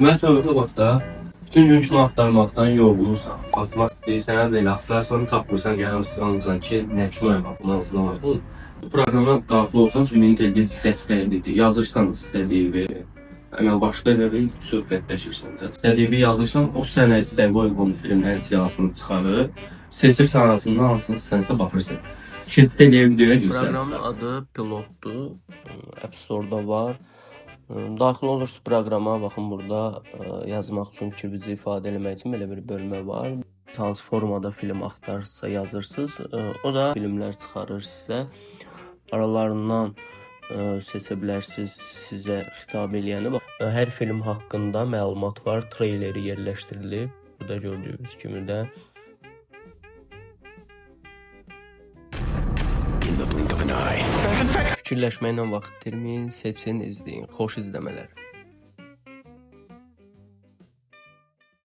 Ümumiyyətlə, bu vaxtda bütün gün kino axtarmaqdan yorulursan, baxmaq istəyirsən, belə axtarsan, tapmırsan, gəlirsən ki, nə kinoya bax, bunun hansına bax. Bu proqrama daxil olsan, süni intellekt dəstəklidir. Yazırsan istədiyini, həmən başda elə bil söhbətləşirsən də. İstədiyini yazırsan, o sənə istədiyi uyğun filmlərin siyahısını çıxarır. Seçirsən arasından hansını istənsə baxırsan. Keçid eləyə videoya girsən. Proqramın adı Pilotdur. App Store-da var. Daxil olursunuz proqrama, baxın burada yazmaq üçün, fikrinizi ifadə eləmək üçün belə bir bölmə var. Hansı formada film axtarırsa yazırsınız. O da filmlər çıxarır sizə. Aralarından seçə bilərsiniz sizə xitab eləyəni. Bax, hər film haqqında məlumat var, treyleri yerləşdirilib. Burada gördüyünüz kimi də. In the blink of an eye. Fikirləşməklə vaxt itirməyin, seçin, izləyin. Xoş izləmələr.